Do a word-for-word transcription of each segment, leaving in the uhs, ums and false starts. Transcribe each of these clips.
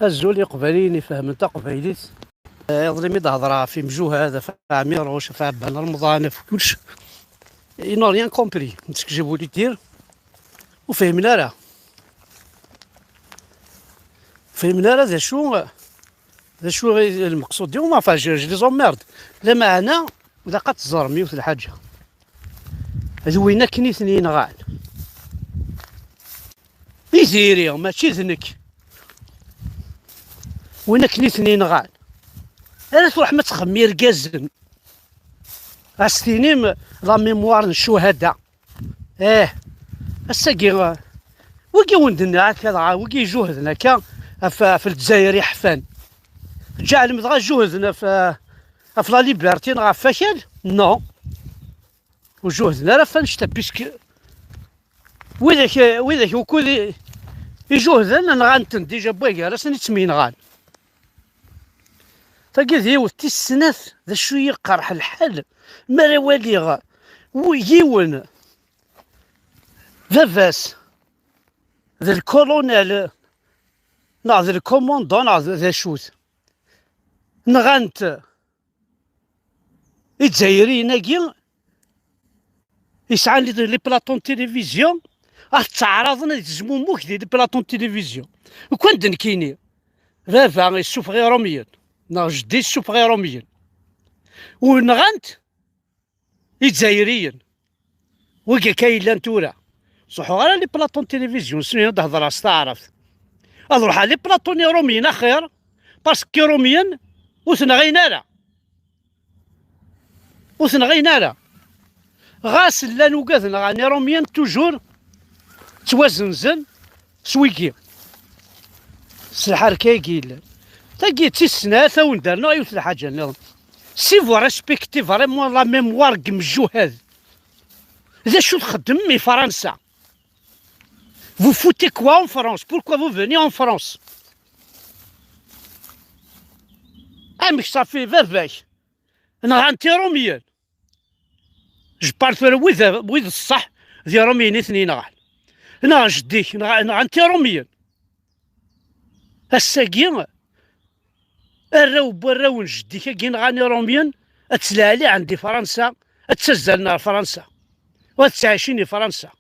Azul Iqbayliyen ifehmen taqbaylit. Eh, iḍelli mi d-hedreɣ ɣef imjuhad, ɣef Ɛmiruc, ɣef Ɛebban Remḍan, ɣef kullec. Ils n'ont rien compris de ce que je voulais dire. Ur fhimen ara. Ur fhimen ara d acu, d acu i lmeqsud-iw, mais enfin, je, je les emmerde. Lameɛna, ilaq ad teẓrem yiwet n lḥaǧa. D win akken i ten-yenɣan. I diri, mačči d nekk. Win akken i ten-yenɣan. Ara truḥem ad txemmem irgazen. Ad s-tinim la mémoire n ccuhada. Eh, ass-agi, eh, wigi wen-d-nniɣ akka dɣa, wigi ijuhden akka ɣef, ɣef Lezzayer iḥfan. Ǧeɛlem dɣa juhden ɣef, ɣef la liberté neɣ ɣef wakal? Non. Ur juhden ara ɣef annect-a, puisque widak, widak ukud i, ijuhden nɣan-ten déjà n wagar-asen i ttemyenɣan. Tagi d yiwet. Tis snat, d acu i yi-iqerḥ lḥal mi ara waliɣ w-, yiwen baba-s d lkolonel neɣ d lkomandon neɣ d, d acu-t. Nɣan-t Izzayriyen-agi yesɛan les, les plateaux n tilivizyu, ad ttaɛraḍen ad zmumug di les plateaux n tilivizyu. Ukan-d nekkini, baba yessufeɣ Irumyen, neɣ jeddi yessufeɣ Irumyen. U nɣan-t Izzayriyen. Wigi akka yellan tura. Ur ttruḥuɣ ara les plateaux n tilivizyu, ssnen ad hedreɣ s taɛrabt. Ad ruḥeɣ les plateaux n Irumyen axir, parce que Irumyen ur t-nɣin ara. Ur t-nɣin ara. Ɣas llan ugaden ɣer Irumyen, toujours ttwazenzen s wigi, s lḥerka-agi yellan. Tagi d tis snat, ad wen-d-rnuɣ yiwet n lḥaǧa nniḍen. Si vous respectez vraiment la mémoire n yimjuhad, d acu txeddmem i Fransa? Vous foutez quoi en France? Pourquoi vous venez en France? Amek ṣafi baba-k nɣan-t Irumyen? Je parle tura wid, wid ṣṣeḥ d Irumyen i ten-yenɣan. Neɣ jeddi-k, nɣ-, nɣan-t Irumyen. Ass-agi, arraw n warraw n jeddi-k-agi nɣan Irumyen, ad ttleɛliɛen di Fransa, ad ttazzalen ɣer Fransa, u ad ttɛicin di Fransa.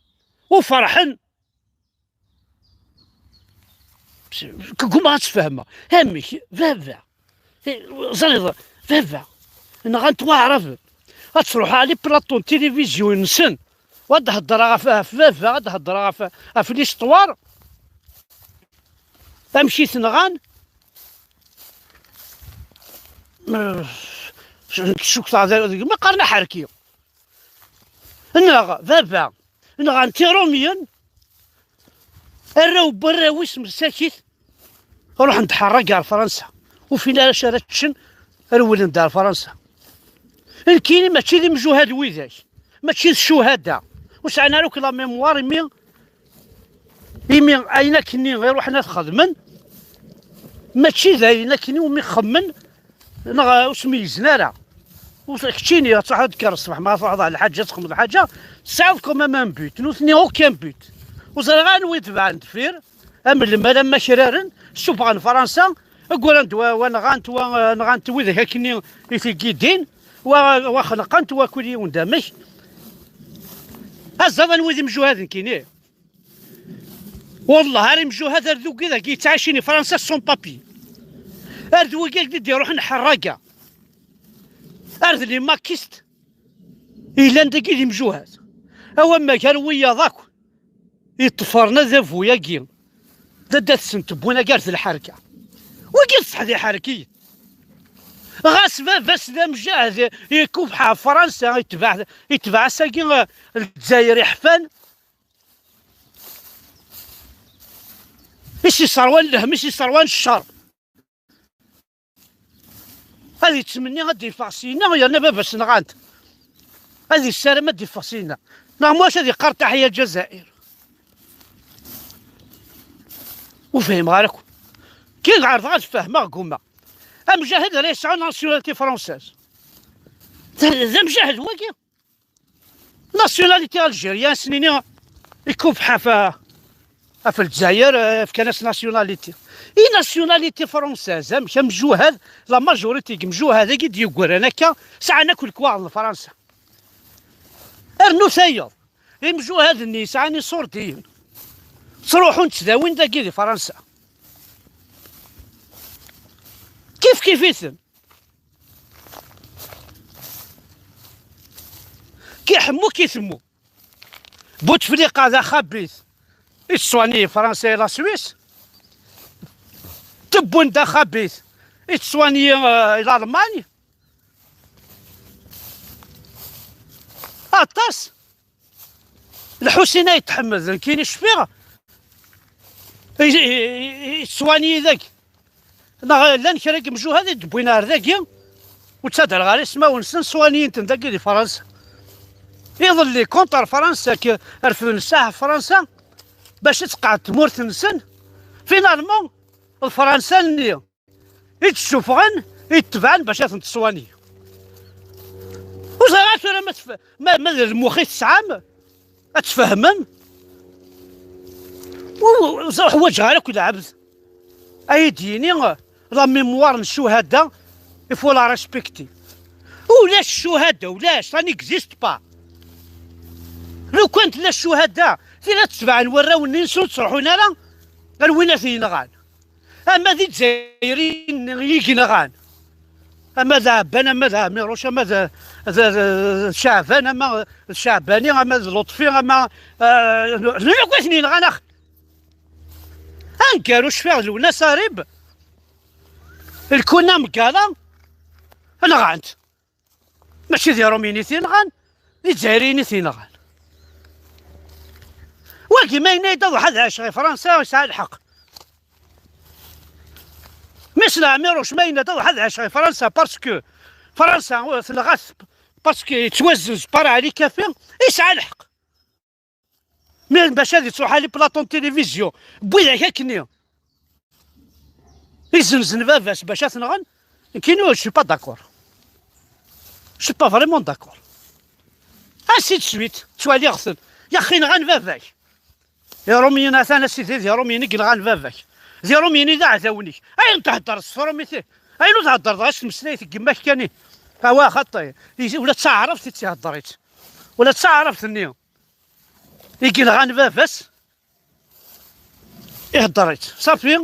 U ferḥen. Ggumaɣ ad tt-fehmeɣ. Amek? Baba. Eh, ẓriḍ, baba. Nɣan-t waɛraben. Ad truḥ ɣer les plateaux n tilivizyu-nsen. U ad d-heddreɣ ɣef, ɣef baba, ad d-heddreɣ ɣef, ɣef l'histoire. Amek i t-nɣan? Eh, cukteɣ d, d, ma qqaren aḥerki. Neɣ baba, nɣan-t Irumyen, arraw n warraw-is msakit, ruḥen-d ḥerraga ar Fransa. Ur fin ara acu ara ččen, rewlen-d ar Fransa. Nekkini mačči d imjuhad widak, mačči d ccuhada. Ur sɛin ara akk la mémoire imi, imi ayen akkenni i ruḥen ad xedmen, mačči d ayen akkenni umi xemmen, neɣ ur smeyyzen ara. Ur s-, keččini ad truḥeḍ ad d-kkreḍ ṣṣbeḥ, ma truḥeḍ ɣer lḥaǧa, ad txedmeḍ lḥaǧa, tesɛiḍ quand même un but. Nutni aucun but. Ur ẓriɣ anwa i tebɛen deffir, am lmal, am akraren, ssufɣen Fransa, aggurren-d wa, wa nɣan-t, wa, eh, nɣan-t widak akkenni i t-iggidin, wa, wa xenqen-t, wa kul yiwen d amek. Aẓawan wid imjuhaden kini. Wellah, ar imjuhad ar d wigi dagi yettɛicin i Fransa sans papier. Ar d wigi i d-iruḥen ḥerraga. Ar d les maquistes yellan dagi d imjuhad. Awa ma gar wiyaḍ akk yeṭṭfren adabu-agi, d adda-tsen tewwin agar d lḥerka. Wigi d ṣṣeḥ d iḥerkiyen. Ɣas baba-s d amjahed, yekkubeḥ ɣef Fransa, yetbeɛ, yetbeɛ ass-agi, eh, Lezzayer iḥfan. I s-isserwan lhemm, i s-isserwan ccer. Ad yettmenni ad d-yeffeɣ syenna, yerna baba-s nɣan-t. Ad yessaram ad d-yeffeɣ syenna. Neɣ ma ad yeqqar taḥya Ljazair. Ur fhimeɣ ara akk. Kien ɛerḍeɣ ad fehmeɣ, ggumaɣ. Amjahed ara yesɛu nationalité française. D, d amjahed wagi. Nationalité algérien, s-nini ikubeḥ ɣef, ɣef Lezzayer, eh, fkan-as nationalité. I nationalité française, amek amjuhad, la majorité n yemjuhad-agi d-yeggran akka, sɛan akk lekwaɣeḍ n Fransa. Rnu tayeḍ, imjuhad-nni yesɛan iṣurdiyen, ttruḥun ttdawin dagi di Fransa. Kif kif-iten. Ki ḥemmu ki temmu. Bouteflika d axabit, ittṣwani Fransa i la Suisse. Tebboune d axabit, ittṣwani, euh, i Lalman. Aṭas. Lḥusin Ayt Ḥmed, nekkini cfiɣ, i, i, i, ittṣwani dagi. Neɣ llan kra n yemjuhad i d-wwin ar dagi, ur ttadreɣ ara ismawen-nsen, ṣwaniyen-ten dagi di Fransa. Iḍelli, contre Fransa, k-, refden ssaḥ Fransa, bac ad tqeɛɛed tmurt-nsen. Finalement, d Fransa-nni i d-ssufɣen, i d-tebɛen bac ad tent-ṣwani. Ur ẓriɣ ara tura ma tf-, ma, ma d lmux i tesɛam, ad tfehmem. Ur, ur ḥwaǧeɣ ara akk lɛebd. Ay d-yini, la mémoire n ccuhada, il faut la respecter. Ulac ccuhada, ulac, ça n'existe pas. Lukan tella ccuhada, tin ad tebɛen warraw-nni-nsen ur ttruḥun ara ar win ad t-yenɣan. Ama d Izzayriyen i yenɣan. Ama d Ɛebban, ama d Ɛmiruc, ama d, d, d, d Caɛban, ama d Caɛbani, ama d Lutfi, ama, eh, d, d, akk i ten-yenɣan, ax. Aneggaru cfiɣ d Lewna Sarib, lkun ameggal-a, nɣan-t. Mačči d Iṛumyen i t-yenɣan, d Izzayriyen i t-yenɣan. Wagi ma yenna-yi-d ad ruḥ ad ɛiceɣ i Fransa, yesɛa lḥeqq. Mmi-s n Ɛmiruc ma yenna-d ad ruḥ ad ɛiceɣ i Fransa parce que Fransa, uh, tenɣa-t, parce que yettwazzenz par Ali Kafi, yesɛa lḥeqq. Mais bac ad yettruḥ à les plateaux de télévision, n widak akkenni izenzen baba-s bac ad t-nɣen, nekkini, je suis pas d'accord. Je suis pas vraiment d'accord. Ainsi de suite, ttwaliɣ-ten. Yaxi nɣan baba-k. Iṛumyen, atan a sidi, d Iṛumyen i yenɣan baba-k. D Iṛumyen i d aɛdawen-ik. Ayen theddreḍ s tṛumit, ayen ur theddreḍ ɣas s tmeslayt n yemma-k kan. Awa xaṭi, ula d taɛrabt i tt-ihedder-itt. Ula d taɛrabt-nni i yenɣan baba-s, ihedder-itt. Safi,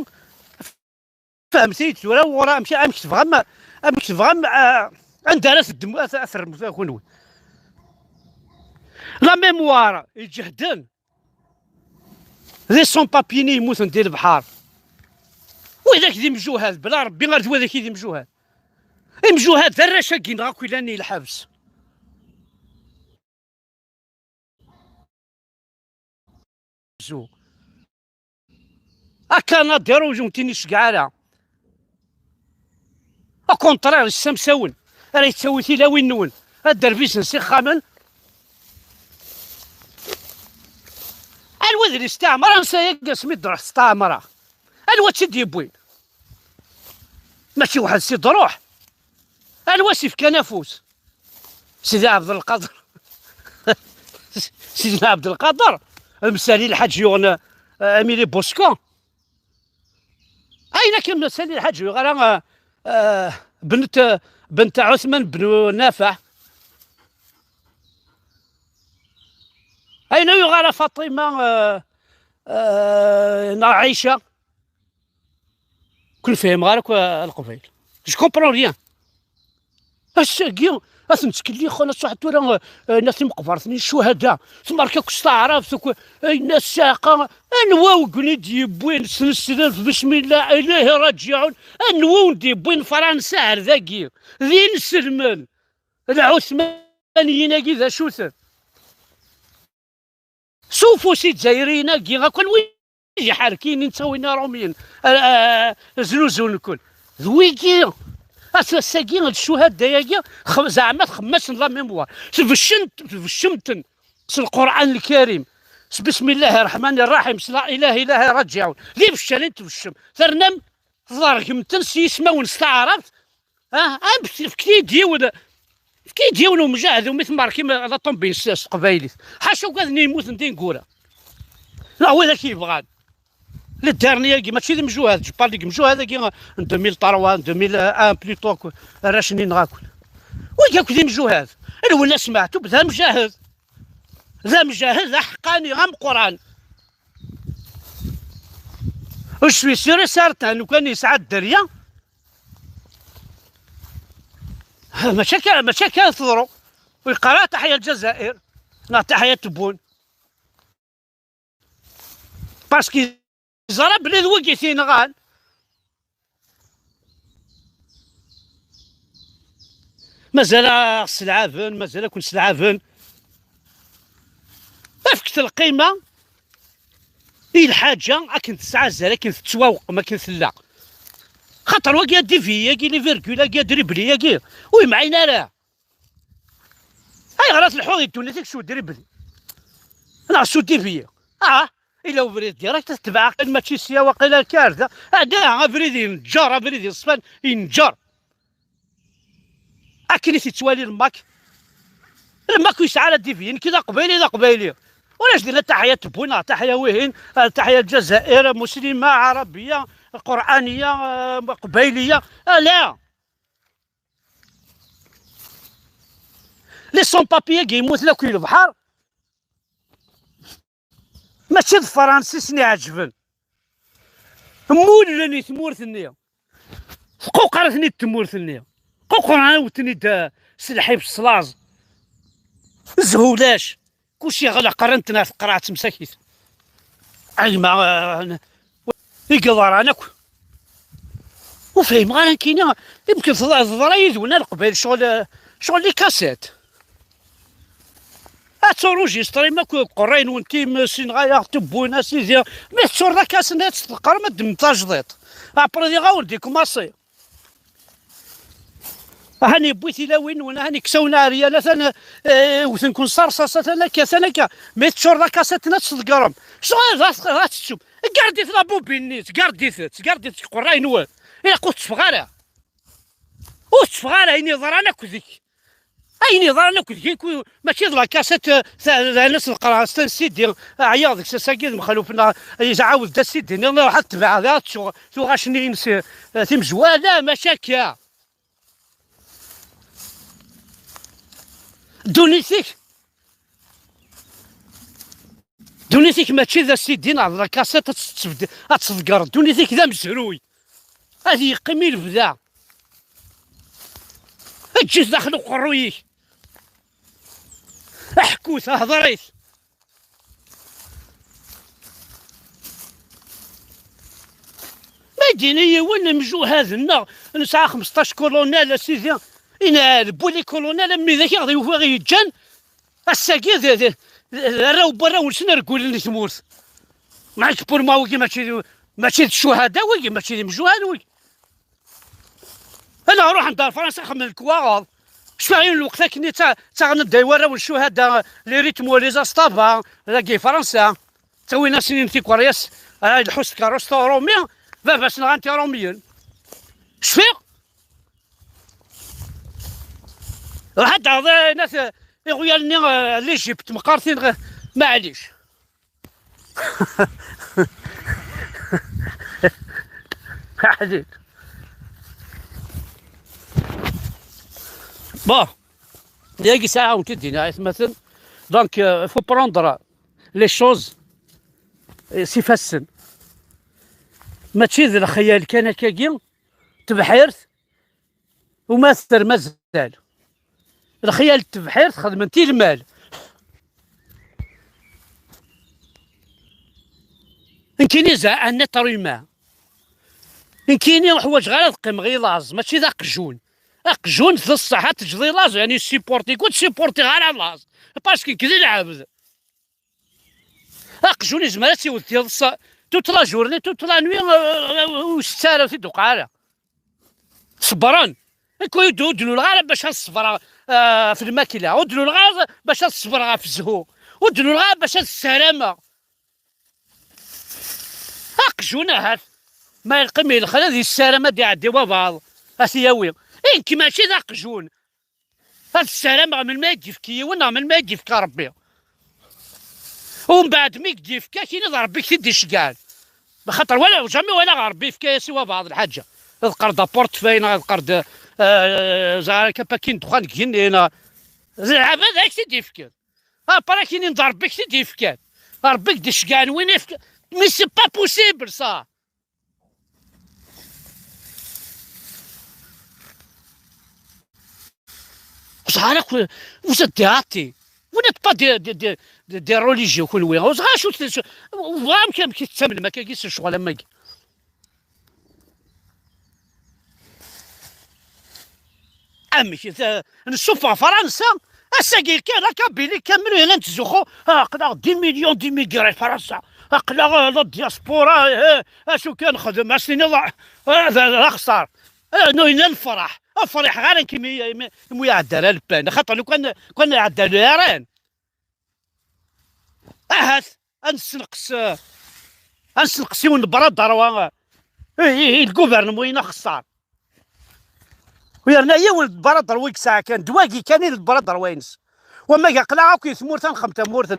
fehmet-iyi-d tura wuɣur, amek, amek tebɣam, amek tebɣam, ah, anda ara teddem, ad, ad terrem kunwi. La mémoire iǧehden, d sans-papiers-nni yemmuten di lebḥer. Widak d imjuhad, bla Rebbi ar d widak i d imjuhad. Imjuhad d arrac-agi-nneɣ akk ilan i lḥebs. Zu. Akanadi ur yumtin iceggeɛ ara. Au contraire, yessamsawen. Ara yettawi tilawin-nwen. Ad derbizen s ixxamen. Anwa d listeɛmar ansa-agi asmi d-ruḥ testeɛmreɣ? Anwa tt-id-yewwin? Mačči weḥd-s i d-ruḥ. Anwa s-ifkan afus? Sidi Ɛebdelqader. Sidna Ɛebdelqader, Msali Lḥaǧ yuɣen, eh, Émilie Bosco. Ayen akka Msali Lḥaǧ yuɣ ara, eh, eh, bent, bent Ɛutman ben Nafaɛ. Ayen yuɣ ara Faṭima, eh, eh, neɣ Ɛica. Kun fehmeɣ ara akk, eh, Leqbayel. Je comprends rien. Ass-agi, ad ten-ttkellixen, ad truḥ tura, eh, eh, nat imeqbarten, i ccuhada, tmerka akk s taɛrabt, akk, eh, ayen ssiɛqa, anwa ugni d-yewwin, sneslen, bismillah, ilahi raǧiɛun, anwa wen d-yewwin Fransa ar dagi, d inselmen, Lɛuthmaniyin-agi d acu-ten? S ufus izzayriyen-agi, akk anwa i d-iḥerkin, i nettawin Iṛumyen, a, a, a, znuzun-ken. D wigi, ass-, ass-agi, d ccuhada-agi, x-, zeɛma txemmas n la mémoire. Tbeccemt, tbeccemt-ten s Lqur'an Lkarim, s bismillahi rreḥmani rraḥim, s la ilaha illahi raǧiɛun. D ibeccan i tbeccemt. Ternam tḍergem-ten s yismawen s taɛrabt, ah, am fk-, fket-iyi-d yiwen, fket-iyi-d yiwen umjahed umi tmerkim la tombine s, s teqbaylit. Ḥaca ugaden yemmuten d ineggura. Neɣ widak yebɣan. Le dernier-agi, mačči d imjuhad, je parle deg imjuhad-agi n deux mille trois, deux mille un, plutôt que arrac-nni neɣ akk. Wigi akk d imjuhad. Lwennas Meɛtub d amjahed. D amjahed aḥeqqani, ameqqran. Je suis sûr et certain, lukan yesɛa dderya, mačči akka, mačči akka teḍru. Ur yeqqar ara taḥya Lezzayer, neɣ taḥya Tebboune. Parce que yeẓra belli d wigi i t-yenɣan. Mazal aɣ-sleɛben, mazal ad ken-sleɛben. Efket lqima i lḥaǧa akken tesɛa azal, akken tettwawqem, akken tella. Xaṭer wagi ad divi, agi les virgules, agi ad dribli, agi ur yemɛin ara. Ayɣer ad telḥuḍ di ddunit-ik s udribli? Neɣ s udibi? Ah, ila ubrid direct ad tebɛeɣ kan mačči sya waqila akka ar da. Ah, da, abrid yenǧer, abrid yeṣfan yenǧer. Akken i t-yettwali lmak. Lmak ur yesɛi ara dibi, nekk d aqbayli, d aqbayli. Ulac dinna taḥya Tebboune, taḥya wihin, taḥya Lezzayer, muslima, ɛarabiya, qurɛaniya, eh, qbayliya. Ah, la. Les sans-papiers-agi yemmuten akk i lebḥer. Mačči d Fransa i sen-iɛeǧben. Mullen i tmurt-nni. Tquqer-iten-id tmurt-nni. Quqren-awen-ten-id, eh, s lḥif s laẓ. Zzhu ulac. Kullec yeɣleq, rran-ten ɣer tqerɛet msakit. A gma, eh, i yeḍran akk. Ur fhimeɣ ara nekkini, yemken teḍ-, teḍra yid-wen a Leqbayel, ccɣel, ccɣel les cassettes. Ad turujistrim akk qerray-nwen, tim, sin ɣaya, Tebboune, a sidi. Mi tettureḍ akka ass-nni ad tt-teqqarem, ad d-mmem tajdiṭ. Après diɣ a wen-d-ikumaṣi. Ahan yewwi tilawin-nwen, ahan yekkes-awen aɛryan, atan, eh, wten-ken s rrṣaṣ, atan akka, atan akka. Mi teččureḍ akaṣit-nni ad tt-tḍeggrem. Ccɣel ad, ad tettum. Gardit la bobine-nni, gardit-tt, gardit-tt deg uqerray-nwen. Ilaq ur tetteffeɣ ara. Ur tetteffeɣ ara, ayen yeḍran akk deg-k. Ayen yeḍran akk deg-k, mačči d la cassette, eh, ta-, d ayen as-neqqar s CD, ɛyiɣ deg-s ass-agi d Mexluf, neɣ yesɛawed-d CD-nni, ruḥ ad tebɛeḍ, ad ttuɣ tuɣac-nni-ines, eh, timezwa, la, mačči akka. Ddunit-ik, ddunit-ik mačči d asidi neɣ d lakaṣiṭ ad tt-tebd-, ad tḍegger. Ddunit-ik d amezruy. Ad yeqqim i lebda. Eǧǧ-it daxel uqerruy-ik. Ḥkut, hḍeṛ-it. Ma d-ini yiwen mjuhad-nneɣ, nesɛa xmesṭac colonel, a sidi, inɛel, bu les colonels, am widak i ɣ-d-yufa yeǧǧan, ass-agi d, d, d arraw n warraw-nsen rgulen di tmurt. Maɛna pour moi, wigi mačči d, mačči d ccuhada, wigi mačči d imjuhad, wigi. Ala, ruḥen-d ar Fransa, xedmen lekwaɣeḍ. Cfiɣ yiwen lweqt akken i tta-, ttaɣen-d ay warraw n ccuhada, les rythmes, les zastava, dagi Fransa. Ttawin-asen-in tikeryas, ah, lḥu s tkeṛṛust Ṛumi, baba-s nɣan-t Iṛumiyen. Cfiɣ. Ruḥ ad d-taɣeḍ, eh, nat, eh, iɣyal-nni, eh, l'Égypte, meqqar-t-in, eh, maɛlic. Aḥdid. Bon, yagi sɛiɣ-awen-t-id-iniɣ, aytmaten. Donc, euh, faut prendre les choses, euh, s ifassen. Mačči d lexyal kan akkagi, tebḥirt, umater mazal. Lexyal n tebḥirt xedmen-t i lmal. Nekkini za un être humain. Nekkini ur ḥwaǧeɣ ara ad qqimeɣ i laẓ, mačči d aqjun. Aqjun d ṣṣeḥ ad teǧǧeḍ i laẓ, yani supporter-ik, ur t-supportiɣ ara laẓ. Parce que nekk d lɛebd. Aqjun yezmer ad tt-iwet tiḍes toute la journée, toute la nuit, euh, euh, ur s-tt ara, ur t-id-tuqeɛ ara. Ṣebbren. Nekk ur d-, ur d-luleɣ ara bac ad ṣebreɣ, euh, ɣef lmakla. Ur d-luleɣ ara bac ad ṣebreɣ ɣef zzhu. Ur d-luleɣ ara bac ad ssarameɣ. Aqjun ahat ma yeqqim i lexla ad yessaram ad iɛeddi wabaɛḍ, ad t-yawi. I nekk mačči d aqjun. Ad ssarameɣ melmi ay d-yefk yiwen neɣ melmi ay d-yefk Ṛebbi. Umbeɛd mi k-d-yefka, kini d Ṛebbi i k-t-id-iceggɛen. Xaṭer wala, jamais walaɣ Ṛebbi yefka-yas i wabɛaḍ lḥaǧa. Ad qqar d aportefeuille, neɣ ad qqar d, eh, ẓer akka pakin ddexxan deg igenni, neɣ d lɛebad ak t-id-yefken. Après kinin d Ṛebbi ak t-id-yefkan. Ṛebbi ak d-icegɛen win yefkan. Mais c'est pas possible ça. Ẓer akk, vous êtes des athées. Vous n'êtes pas des, des, des, des, des religieux, kunwi. Ur ẓer acu tes-, ur ẓer amek, amek tettamnem akkagi s lecɣal am wagi. Amek, ta-, nsuffeɣ Fransa, ass-agi kan, la Kabylie kamel, yella nettzuxxu, ah, aql-aɣ dix millions d'immigrés Fransa, aql-aɣ, ah, la diaspora, eh, eh, acu kan nexdem, ad s-tiniḍ, ah, d, d axeṣṣar. Ah, nuyna nefreḥ. Ur friḥeɣ ara nekk imi, imi, imi ur iɛedda ara Le Pen. Xaṭer lukan, lukan iɛedda Le R N. Ahat, ad nessenqes, eh, ad nessenqes yiwen n bras d'arwa, eh, i, i, i lguvernement-ina axeṣṣar. U yerna yiwen n bras d'arwa i yesɛa kan, d wagi kan i d bras d'arwa-ines. Wamma aql-aɣ akk i tmurt ad nexdem tamurt